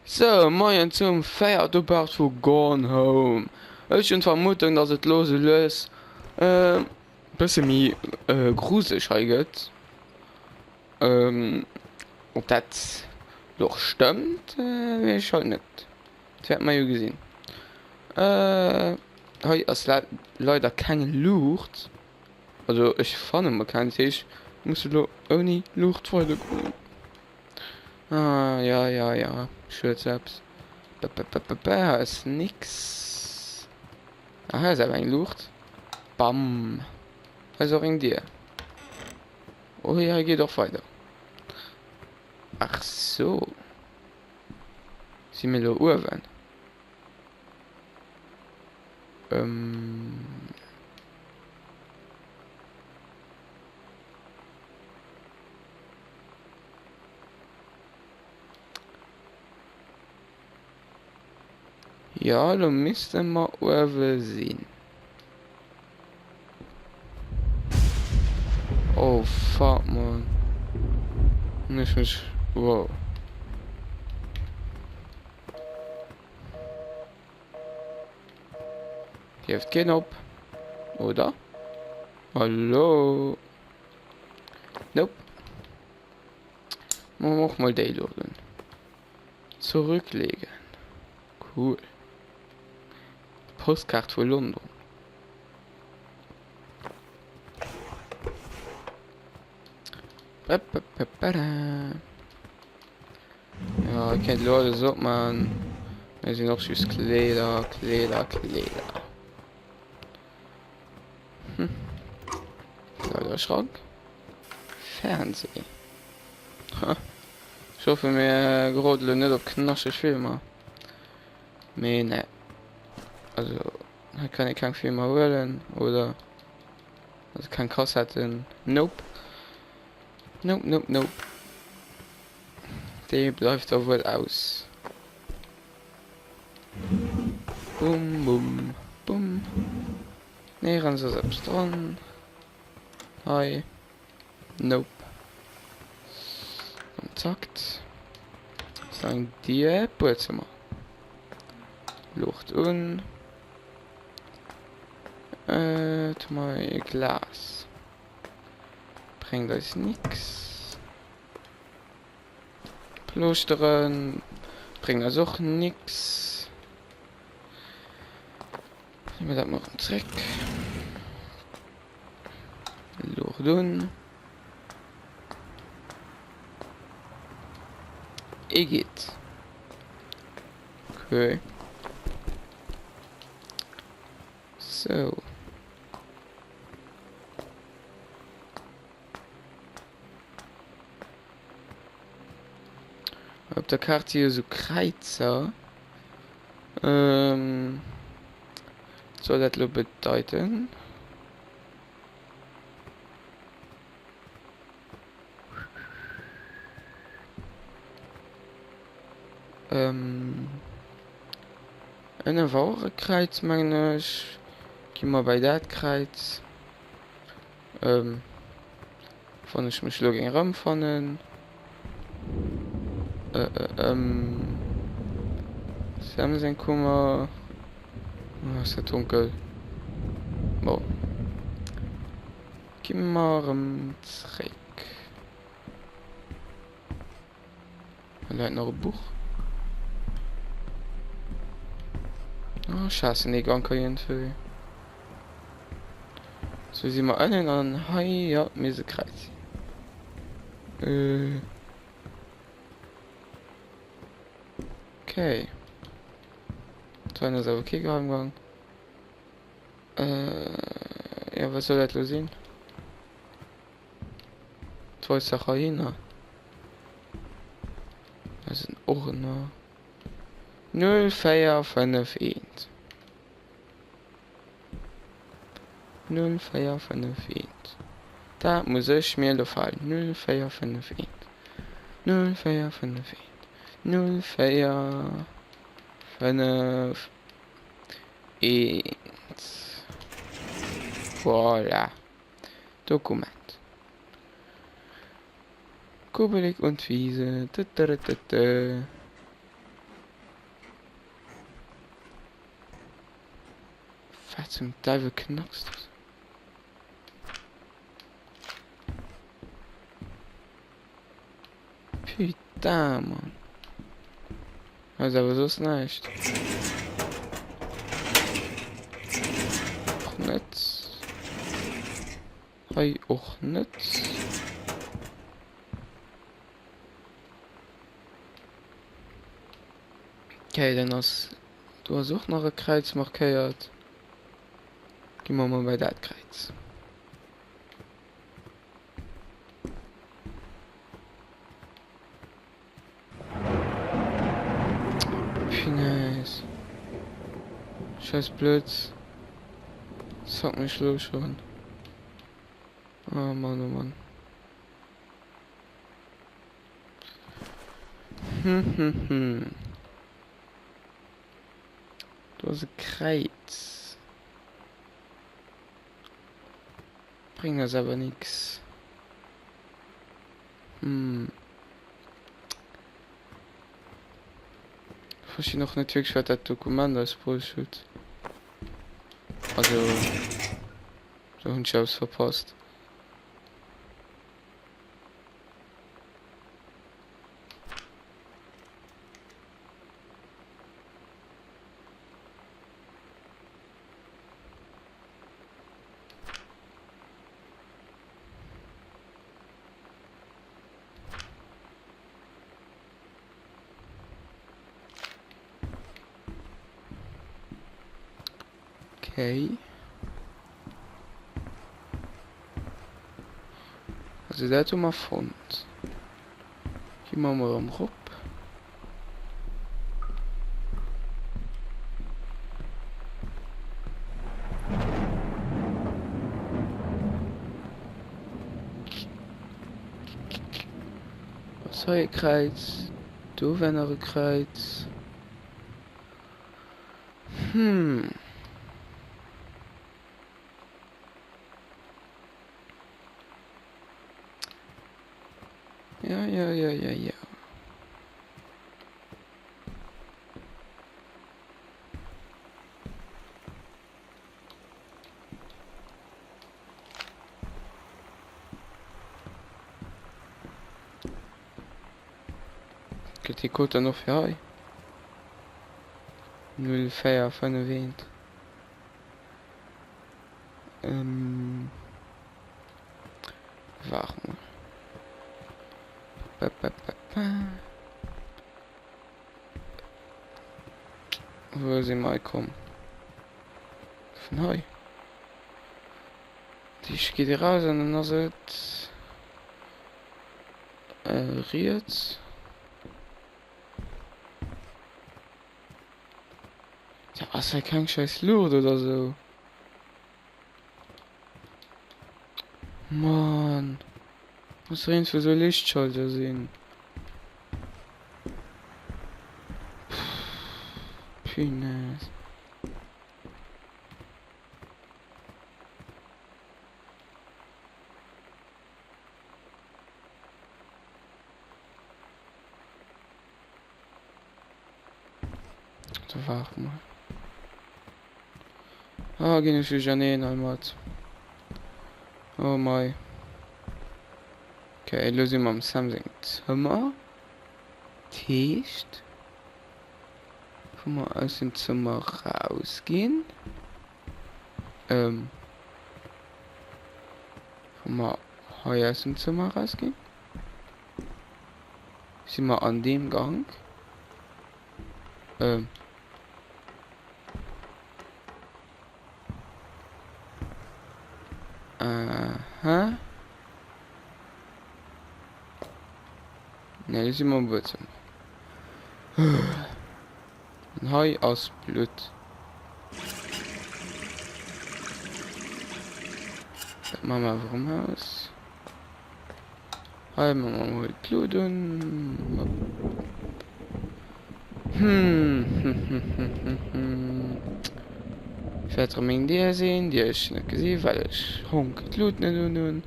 Sou, moien zum véierte Part vu Gone Home. Ech hunn d'Vermutung, dass et lo sou lues e bësse méi gruseleg hei gëtt. Ob dat lo och stëmmt, weess ech halt net. Dat wäerte mer jo gesinn. Hei ass leider keng Luucht. Also ech fanne mer keng, dat heescht ech muss elo ouni Luucht weider goen. Ah ja ja ja, schued selbst. Bäbäbäbä, hei ass nix. Ah hei ass awer eng Luucht. Bam. Hei ass och eng Dier. Oh hei geet och weider. Ach so. Si mir elo uewen? Ähm. Ja, lo misste mer uewe sinn. Oh fuck man. Ech mech wow. Hieft keen op. Oder? Hallo? Nope. Machen wir och mal déi lo dann. Zurücklegen. Cool. Postkaart vu London. Ja, ich kéint elo alles opmachen. Mee sinn och just Kleeder, Kleeder, Kleeder. Hm. Kleiderschrank. Fernseh. Ha. Ich hoffe, mir geroden elo net op knascheg Filmer. Mee ne. Also, hei kann ee keng Filmer huelen, oder? Also keng Kassetten. Nope. Nope, nope, nope. Dee bleift da wuel aus. Bum, bum, bum. Néierens ass eppes dran. Hei. Nope. Kontakt. Ass nach eng Dier. Buedzëmmer. Luucht un. Äh, tu mer e Glas. Bréngt eis nix. Plooschteren bréngt eis och nix. Nehmen wir dat mol erëm zréck. Luucht un. Igitt. Okay. Sou. Op der Kaart si jo sou Kräizer. Ähm, wat soll dat lo bedeiten? Ähm, ënne war och e Kräiz, mengen ech. Gi mer bei dat Kräiz. Ähm, wann ech mech elo géing erëmfannen. Äh, äh, ähm. Sam seng Kummer. Oh, ass dat donkel. Bon. Gi mer erëm zréck. Hei läit nach e Buch. Oh, ech haassen dee Gank hei iergendwéi. Sou si mer ënnen an hei, jo, mir si Kräiz. Äh. Okay. Do ass awer kee Geheimgang. Äh, jo, wat soll dat lo sinn? D'Weisser Hyena. Dat ass en Orner. 0, 4, 5, 1. 0, 4, 5, 1. Dat muss ech mir elo falen. 0, 4, 5, 1. 0, 4, 5, 1. 0, 4, 5, 1. Voilà. Dokument. Kubelik und Wiese. Tëtërëtëtë. Wat zum Däiwel knackst du? Putain, Mann. Hei ass awer soss näischt. Och net. Hei och net. Okay, dann ass do ass och nach e Kräiz markéiert. Gi mer mol bei dat Kräiz. Punaise. Scheiß Blëtz. Zack mech lo schon. Oh Mann, oh Mann. Hm, hm, hm. Do ass e Kräiz. Bréngt eis awer nix. Hm. Verstinn och net wierklech wat dat Dokument eis bruecht huet. Also do hunn ech eppes verpasst. Okay. Also dat hu mer fonnt. Gi mer mol erëm rop. Ass hei e Kräiz? Do wär nach e Kräiz. Hm. Ja, ja, ja, ja, ja. Gëtt dee Code dann och fir hei? 0 4 5 1. Ähm. Waart mol. Ba, ba, ba, ba. Wou si mer hei komm? Vun hei. Dich geet eraus an dann ass et äh, riets. Ja, ass hei keng scheiß Luucht oder sou? Mann. Muss doch iergendwou sou e Lichtschalter sinn. Punaise. Da waart mol. Ah, ginn ech duercherneen hei mat. Oh mei. Okay, elo si mer am Sam sengem Zëmmer. Dat heescht, wa mer aus dem Zëmmer rausginn, ähm, wa mer hei aus dem Zëmmer rausginn, si mer an deem Gank. Ähm. Aha. Ne, do si mer am Buedzëmmer. An hei ass Blutt. Dat maache mer awer erëm aus. Hei maache mer emol d'Lut un. Hm. Wäert erëm eng Dier sinn, déi ech net gesi well ech honk d'Lut net un hunn.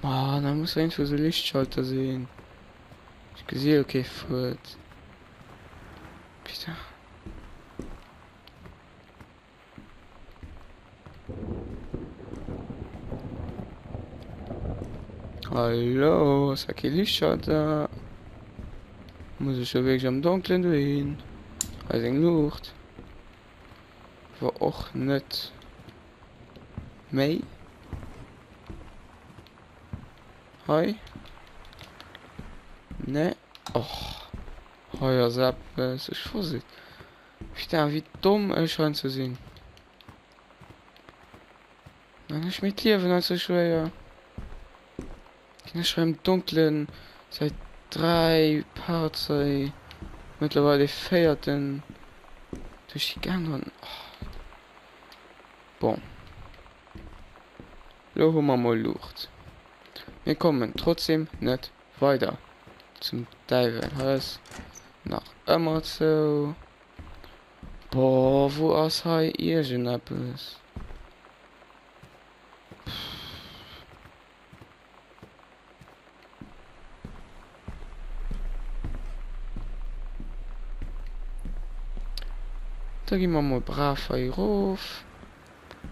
Mann, hei muss iergendwou esou e Lichtschalter sinn. Ech gesi jo kee Fuert. Putain. Hallo, ass hei kee Lichtschalter? Muss ech jo wierklech am Donkelen dohin? Hei ass eng Luucht. Awer och net méi. Hei? Ne. Och, hei ass eppes. Ech wosst et. Putain, wéi domm ech heiansdo sinn. Dann ech mir d'Liewen alt sou schwéier. Ginn ech hei am Donkelen säit 3 Parts hei, mëttlerweil dee véierten, duerch déi Gäng an. Bon. Lo hu mer mol Luucht. Mir kommen trotzdem net weider. Zum Däiwel, hei ass nach ëmmer zou. Boah, wou ass hei iergendeppes? Da gi mer mol brav hei erof.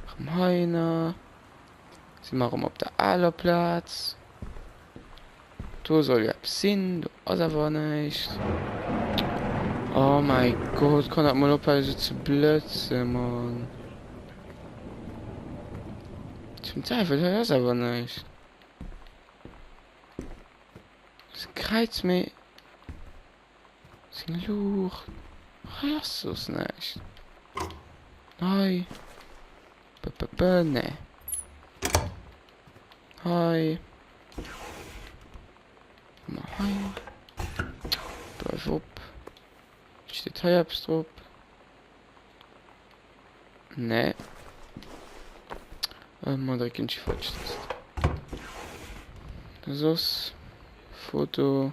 Erëm heihinner. Si mer erëm op der aler Plaz. Do soll jo eppes sinn, do ass awer näischt. Oh mäi Gott, kann dat mol ophale sou ze blëtzen, Mann. Zum Teufel, hei ass awer näischt. Ass e Kräiz, mee seng Luucht. Hei ass soss näischt. Hei. B -b -b nee. Hei. Mal hei. Bleif op. Steet hei eppes drop? Nee. Äh, mal drécken déi falsch Tast. Soss. Foto.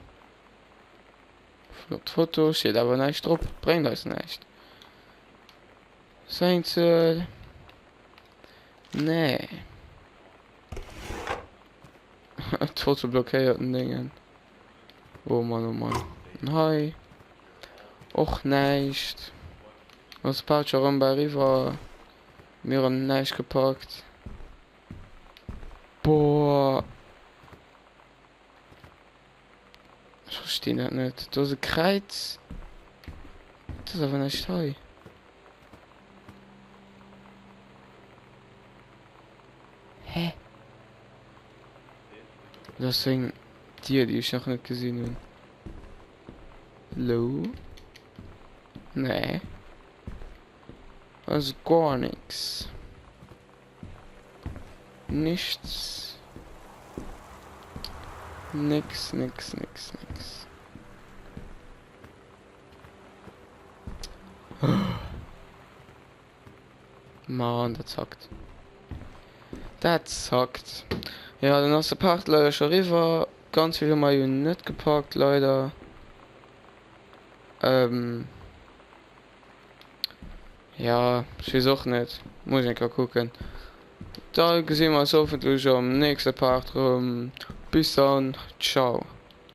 Flott Foto, steet awer näischt drop. Bréngt eis näischt. Seinzel. Nee. D'Foto blockéiert den Déngen. Oh Mann, oh Mann. An hei och näischt. Ass bal scho rëm bal eriwwer. Mir hunn näischt gepackt. Boah. Ech verstinn dat net. Do ass e Kräiz. Dat ass awer näischt hei. Hä? Dat ass eng Dier, déi ech nach net gesinn hunn. Hallo? Nee. Ass gar nix. Nichts. Nix, nix, nix, nix. Mann, dat zackt. Dat zackt. Ja, dann ass de Part leider scho riwwer. Ganz vill hu mer jo net gepackt, leider. Ähm. Ja, ech weess och net. Muss eng Kéier kucken. Da gesi mer eis hoffentlech am nächste Part erëm. Bis dann, ciao.